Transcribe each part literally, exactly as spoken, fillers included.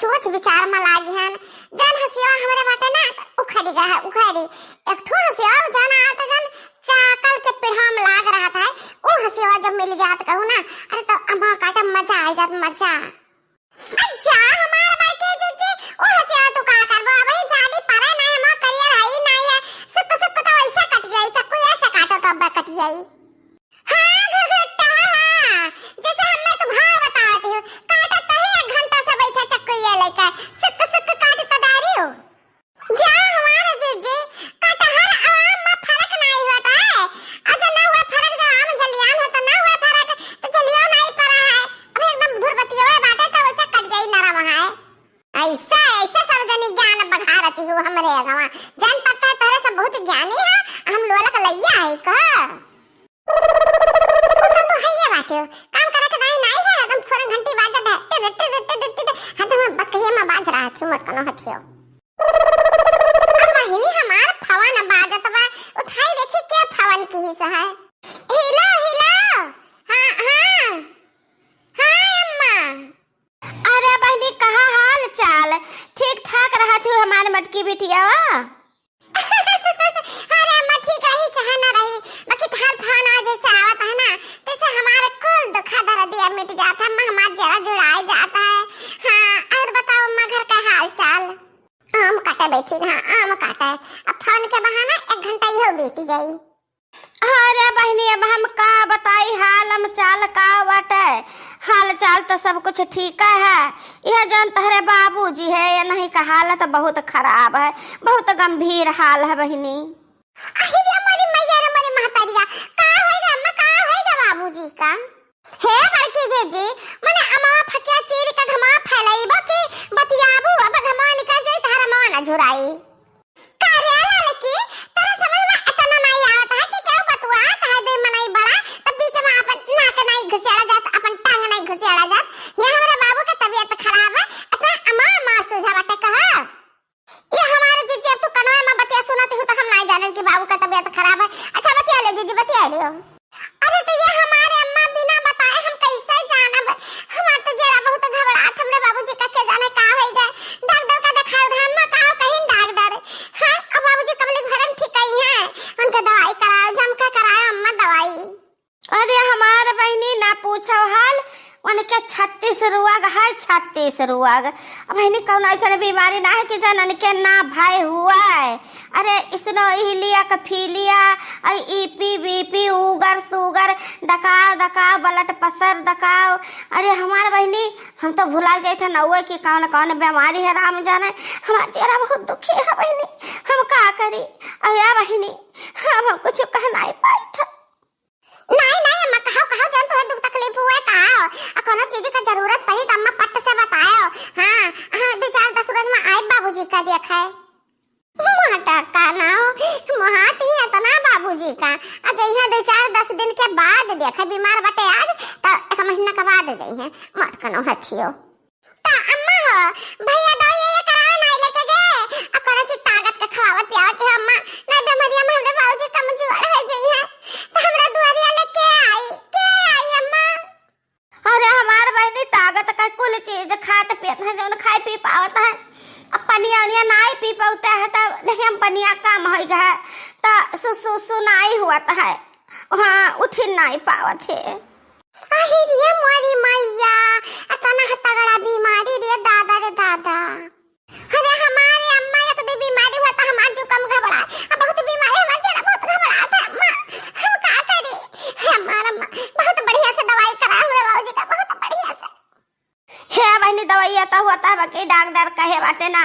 सोच विचार में लागी हन। जन हसिया हमरे बाटे ना, उखड़ी गए है, उखड़ी। एक ठो हसिया जन आवत जन चाकल के पीढ़ा में लाग रहा था, वो हसिया जब मिल जात कहू ना, अरे तो अम्मा काटे मजा आ जात, मजा। अच्छा, हमार बड़की जीजी, वो हसिया तू का करबो? अबही जानी पड़े ना, हमार करियर है ही नहीं है। सुक्क सुक्क तो वैसे कट जाई, चक्कू ऐसे काटो तो अब कट जाई। हाँ, घुघुट्टा, हाँ, हाँ। जैसे हमें तू भाव बतावत हो, काटत तो ही एक घंटा से बैठे चक्कू ये लेकर, सुक्क सुक्क काटत दारी हो। क्या हमार जीजी, कटहर आम में फर्क नहीं होता है? अच्छा, ना हुआ फर्क, जब आम जलियान होता, ना हुआ फर्क, तो जलियो नहीं पड़ा है। अबे एकदम धुरबतियो बाटे, तो वैसे कट जाई नरम है। ऐसा, ऐसा सार्वजनिक ज्ञान बढ़ा रहती हो हमरे अगवा। जान पड़ता है तोहरे सब बहुत ज्ञानी है, हम लोलक लैया है कह। वो तो तू हइये बाटे हो। काम करे के दाई नाई है, एकदम फोरन घंटी बाजत है। टिर, टिर, टिर, टिर, टिर, टिर। हाँ, तो हम बतकहिया में बाज रहा थी, मोट कनो हथियो। अब बहिनी हमार फोन बाजत बा, उठाई देखी के फोन किहिस है। हेलो, हेलो। हाँ, हाँ। हाँ, अम्मा। अरे बहिनी, कहा हाल चाल? ठीक ठाक रहत हो हमार मटकी बिटिया? अरे अम्मा, ठीक रही चाहे ना रही, बाकी तहार फोन आज से आवत है ना, तैसे हमार कुल दुखा दर्दिया मिट जात है, अम्मा हमार जरा जुड़ाए जात है। हाँ, और बताओ अम्मा, घर का हाल चाल? आम काटे बैठी ना, आम काटे। अब फोन के बहाना एक घंटा इहो बीत जाई। अरे बहिनी, अब हम का बताई, हाल हम चाल का बाटे? हाल चाल तो सब कुछ ठीक है। यह जौन तोहरे बाबूजी है, इनही का हालत बहुत खराब है, बहुत गंभीर हाल है बहिनी। अहि रे मोरी मैया रे मोरी महतारिया, का होई रे अम्मा, का होई रे बाबूजी का? हे बड़की जीजी, मने अमवा फकिया चीर के घमा फैलइबो कि बतियाबू, अब घमा निकल जाई, तहार अमवा ना झुराई। का रे ललकी, तोरा समझ में इतना नहीं आवत है कि केहू बतुआ कहे दे मनई बड़ा, तब बीच में अपन नाक नहीं घुसेड़ा जात, अपन टांग नहीं घुसेड़ा जात। ये हमरा बाबू के तबीयत खराब है, इतना अमा अमा सूझा बाटे कहा। ये हमारे जीजी, अब तू कनवा में बतिया सुनत हूँ तो हम नहीं जानन कि बाबू का तबीयत खराब है। अच्छा बतिया ले जीजी, बतिया लियो। अरे तो ये हमारे अम्मा बिना बताए हम कैसे जानब? हमार तो जरा बहुत घबरात, हमरे बाबूजी का के जाने का होई गए। डॉक्टर का दिखाओ रे अम्मा, का कहीं डॉक्टर? हाँ, अब बाबूजी कबले घर में ठीक ही हैं, उनका दवाई कराओ, जम के कराओ अम्मा दवाई। अरे हमार बहिनी ना पूछो हाल, उनके छत्तीस रोग है, छत्तीस रोग। अब बहिनी कौन ऐसन बीमारी ना है कि जन उनके ना भय हुआ है। अरे इसनो इलिया का फीलिया, और ईपी बीपी, उगर सुगर, दकाव दकाव, ब्लड प्रेशर दकाव। अरे हमार बहिनी, हम तो भुला जाइत है नौवे कि कौन कौन बीमारी है राम जाने। हमार चेहरा बहुत दुखी है बहिनी, हम का करी? अब या बहिनी, हम, हम कुछ कह नहीं पाई था। नहीं, नहीं, अम्मा, कहो, कहो, जौन तोहे दुख तकलीफ हुए, कहो। आ कोनो चीज का जरूरत पड़ी, तो अम्मा पट से बताओ। हाँ, हाँ, दो चार दस रोज में आए बाबूजी का देखे। मोटा का ना हो, मोहात ही इतना बाबूजी का। आ जइहे दो चार दस दिन के बाद देखे, बीमार बटे आज, तो एक महीना के बाद जइहे, मोट कनो हथियो। त अम्मा हो, भैया दाऊ ये, ये करावे नाई लेके गए, आ कोनो चीज ताकत के खवावत पियावत के अम्मा, ना बेमरिया में हमरे बाबूजी कमजोर हो जइहे, त हमरा दुआरिया लेके आई, के आई अम्मा? अरे हमार बहिनी ताकत का कुल चीज खात पियत है, जौन खाए पी पावत है, अब पनिया उनिया नाई पी पावते है, तब देखिए हम पनिया कम हो गए, त सु, सु, सुनाई हुआ है। हाँ, उठी नाई पावत है। अहि रे मोरी मैया, अतना तगड़ा बीमारी रे दादा रे दादा। अरे हमारे अम्मा एक दो बीमारी हुआ तो हमार जुकाम घबरा, अब बहुत बीमारी हमार जरा बहुत घबरा था अम्मा, हम का करी? हे हमार अम्मा, बहुत बढ़िया से दवाई करा हमरे बाबूजी का, बहुत बढ़िया से। हे बहिनी, दवाइया तो होता है, बाकी डॉक्टर कहे बाटे ना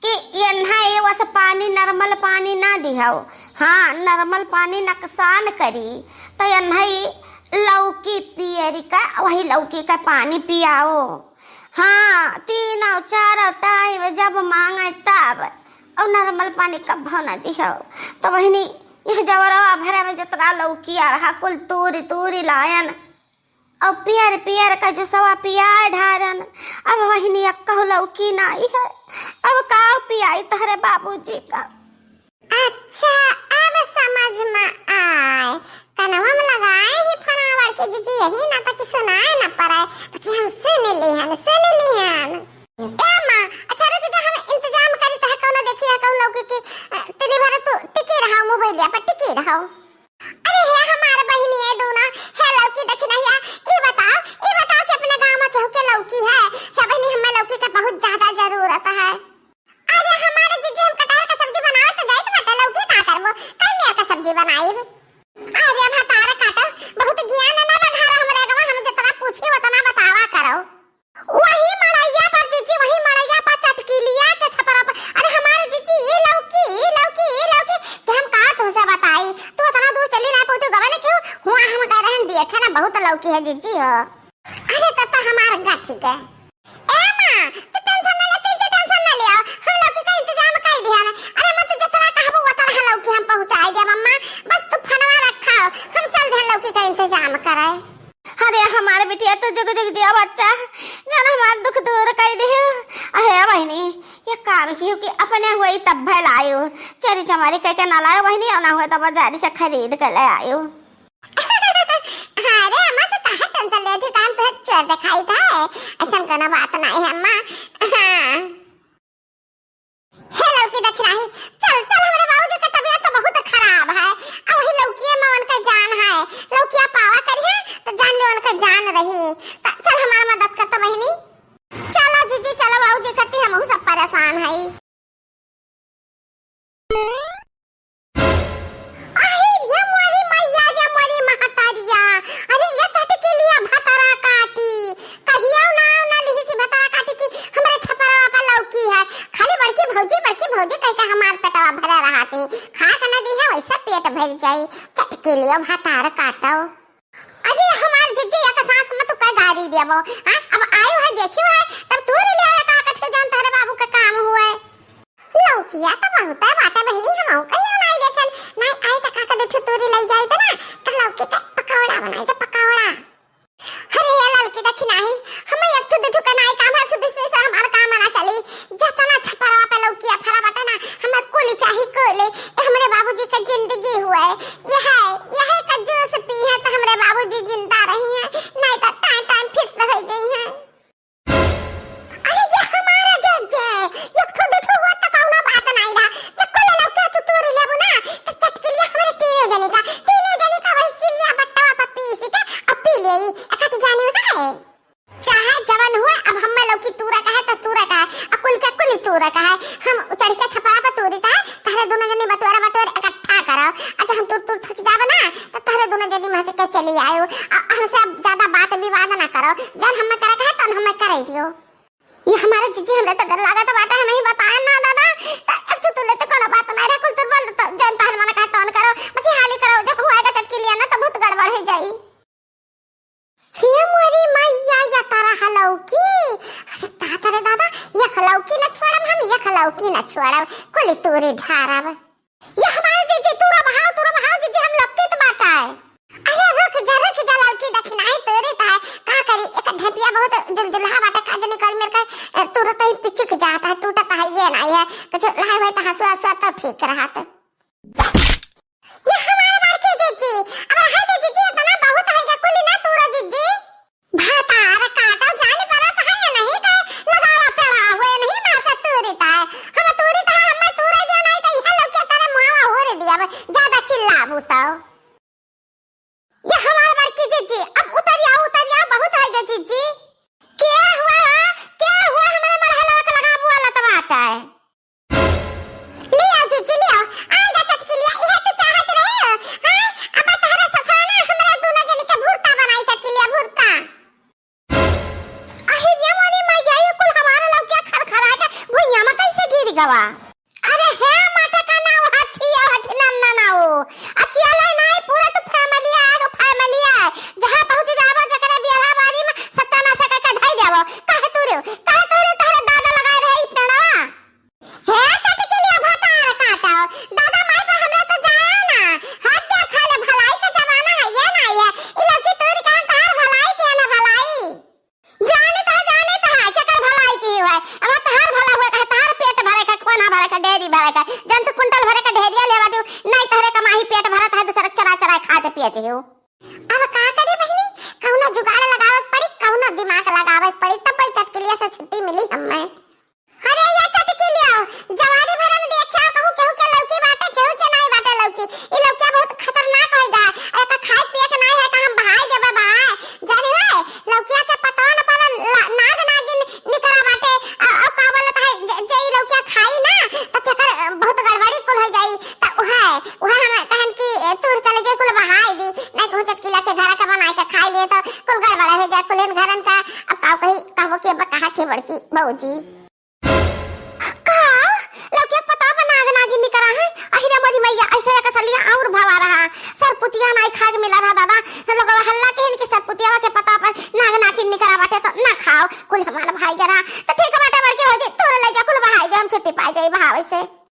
कि ये ना, ये बस पानी, नॉर्मल पानी ना दिहाओ। हाँ, नॉर्मल पानी नुकसान करी, तो ये नहीं, लौकी पियरी का, वही लौकी का पानी पियाओ। हाँ, तीनों चारों टाइम जब मांगे तब, और नॉर्मल पानी कब ना दिहाओ। तो बहिनी, यह जवरवा भरे में जितना लौकी आ रहा, कुल तूरी तूरी लायन, और पियर पियर का जुसवा पिया ढारन। अब बहिनी एक्कहु लौकी नाई है, अब का पियाई तोहरे बाबूजी का? अच्छा, अब समझ में आए, कनवा में लगाए ही फोनवा बड़की जीजी, यही ना तो कि सुनाए ना पड़े, तो कि हम सुन लिहन, सुन लिहन। ए होता है। अरे हमारे जीजी, हम कटहल का सब्जी बनावे तो जाइत बाटे, लौकी का करबो, कई मेर का सब्जी बनाइब। अरे भतार काटो, बहुत ज्ञान ना बा घरा हमरे गवा, हम जितना पूछी उतना बतावा करो। वही मड़ैया पर जीजी, वही मड़ैया पर चटकीलिया के छपरा पर, अरे हमारे जीजी, ई लौकी, ई लौकी, ई लौकी, कि हम का तुमसे बताई, तू इतना दूर चली ना पहुँचू गवा ने क्यों हुआ, हम कह रहे हैं देखे ना बहुत लौकी है जीजी हो। अरे तो, तो हमार गठी के। ए माँ, तू tension ना ले, तू tension ना लिया, हम लौकी का इंतजाम कर दिया ना। अरे माँ, तू जितना कहबू उतना लौकी हम पहुँचाई देब अम्मा, बस तू फोनवा रखा, हम चल दे लौकी का इंतजाम करे। अरे हमारे बिटिया तो जुग जुग जिया बच्चा, जान हमार दुख दूर कर दियो। अहे बहिनी, ये काम कियो कि अपने हुई तब भय लायो, चोरी चमारी कह के ना लायो बहिनी, और ना हुए तो बाजारी से खरीद के ले आयो। अरे अम्मा, तू काहे tension लेत ही? कान तो चोर दिखाई था, ऐसन कोनो बात नहीं है अम्मा। हाँ। हे लौकी दखिनाही, चल, चल, हमरे बाबूजी के तबीयत तो बहुत खराब है। अब वही लौकिए में उनका जान है। लौकिया पावा करिए तो जान ले उनका जान रही। तो चल हमार मदद कर तो बहिनी। चलो जीजी, चलो, बाबूजी खातिर हमहू सब परेशान है। अरे ये मोरी मैया, ये मोरी महतारिया, अरे ये चटकीलिया भतरा काटी, कहियो नाव ना लिहिसी भतरा काटी कि हमरे छपरवा पर लौकी है। खाली बड़की भौजी, बड़की भौजी कह के हमार पेटवा भरे रहत ही, खा के ना दी है वैसे पेट भर जाई। चटकीलिया भतार काटो। अरे हमार जीजी, एक सांस में तू का गारी देबो, हाँ? अब आयो है, देखियो है, तब तू ले आवे का कछे जान तोहरे बाबू का काम हुए। लौकिया तो बहुत है बाटे बहिनी, हम कहियो नहीं देखन, नहीं आई तो का का दुठू तूरी ले जाई तो ना, तो लौकी का पकौड़ा बनाई तो पकौड़ा। अरे ये ललकी दखिनाही, हम एक ठो दुठू का नहीं काम है, एक ठो दूसरे से हमार काम ना चली। जतना छपरवा पे लौकिया फरा बाटे ना, हमें कुली चाही कुली। ये हमरे बाबूजी का जिंदगी हुए, यह, यह का जूस पी है तो हमरे बाबूजी जिंदा रही है, नहीं तो टाइम टाइम फिट रह गई है। अरे ये हमारा जे, जे, एक ठो दुठो हुआ तो कौनो बात नहीं रहा। जे कुल लौकिया तू तूर लेबू ना, तो चटकिलिया हमरे तीनों जने का, तीनों जने का वही सिलिया बट्टवा पर पीस के अब पी लेई। एक हाथ जाने है। चाहे जवन हुए, अब हम्मे लौकी तूरा का है तो तूरा का है, आ कुल के कुल तूरा का है। हम चढ़ के छपरा पर तूरी ता है, तहरे दोनों जने बटोरा बटोर इकट्ठा करो। अच्छा हम तूर तूर थक जाबे ना, तो तहरे दोनों जने में से के चली आयो। आ हमसे अब ज्यादा बात विवाद ना करो, जन हम्मे करे का है तन हम्मे करे दियो। ये हमारे जीजी, हमरे तो डर लागत बाटे, हम ही बताए ना दादा। तो एक ठो तू लेते कोनो बात नहीं रहा, कुल तू बोल तो जन तहर मन कहे तौन करो, बाकी हाली करो, जो कहूँ आएगा चटकी लिया ना तो बहुत गड़बड़ हो जाई। हे मोरी मैया, या तारा हलौकी। अरे दादा रे दादा, एक लौकी न छोड़ब हम, एक लौकी न छोड़ब, कुल तूरी ढारब। ये हमारे जीजी, तूरा बहाव, तूरा बहाव जीजी, हम लौकी तो बाटा है। अरे रुक जा, रुक जा, लौकी दखिनाई तूरी तो है। का करी, एक ढेपिया बहुत जुलजुलहा बाटे, का जनी करी मेरे का, ए, तुरत ही पिचिक जाता है, टूटता है, ये नहीं है। कुछ लाई हुए तो हंसुआ हंसुआ तो ठीक रहत। ये हमारे बड़की जीजी, अब रहे दे जीजी, इतना बहुत है गे, कुली ना तूरा जीजी। भातार काटो जान परत है या नहीं के लगावा पेड़ा हुए नहीं मार से तूरी ता है। हम तूरी ता है, हमें तूरे दिया नहीं तो यह लोग के तारे मुहावा हो रे दिया, अब ज्यादा चिल्लाबू तो। ये हमारे बड़की जीजी, अब उतर जाओ, उतर जाओ, बहुत है गे जीजी। क्या हुआ है? क्या हुआ हमारे मरहलवा के लगाबू वाला तो बात है। ले आओ जीजी, ले आओ। आएगा चटकी लिया, इहे तो चाहत रहे हो। हाँ? अब तहरे सथाना हमरा दोनों जन के भुरता बनाई चटकी लिया, भुरता। अहि रे मोरी मैया, ये कुल हमारा लौकिया खरखरा के भुइया में कैसे गिर गवा? अरे हे माता का नाव हथी, हथी नन्ना ना हो। अकेले नहीं, पूरा तो family आए, family आए। जहाँ पहुँच जाबो, जकरे बियाह बारी में सत्यानाश करके धई देबो। काहे तू रे? काहे तू रे? तहरे दादा लगाए रहे ई पेड़वा। हे चटकिलिया भतार काटो, दादा माई पे हमरा तो जाया ना। हाथ क्या खा ले, भलाई का जमाना है, ये ना ये। ई लड़की तोर कान तहार भलाई के ना भलाई। जाने तो, जाने तो है, केकर भलाई की हुआ है? अब तहार भला हुआ का, तहार पेट भरे का, खोना भरे का, डेरी भरे का, जन तू कुंटल भरे का डेरिया लेवा दू, नहीं तहरे कमाही पेट भरत है, दूसरा चरा चरा खाते पियते हो। अब का करे बहिनी, कौनो जुगाड़ लगावे के पड़ी, कौनो दिमाग लगावे के पड़ी, तब भाई चटकिलिया से छुट्टी मिली हमें। अरे या चटकिलिया, जवारी भरम देखिया, कहूँ केहू के लौकी बाटे, केहू के नाई बाटे लौकी। ई लौकिया बहुत खतरनाक होई गा। अरे का खाए पिए के नाई है, का हम बहाई देबे बहाए। जानी है, लौकिया के पतवा न पर ला-, नाग नागिन निकरा बाटे। आ, आ, का बोलत है, जे, कि भौजी। का? लौकिया के पता पर नाग नागिन निकरा है? अहि रे मोरी मैया, ऐसे एक असलिया और भवा रहा। सरपुतिया नाई खाए के मिला रहा दादा। लोगवा हल्ला किहिन कि सरपुतिया के पता पर नाग नागिन निकरा बाटे तो ना खाओ। कुल हमार भाई गरा। तो ठीक बाटे बड़की भौजी, तोरे ले जा, कुल बहाई दे, हम छुट्टी पाई जाई बहावे से।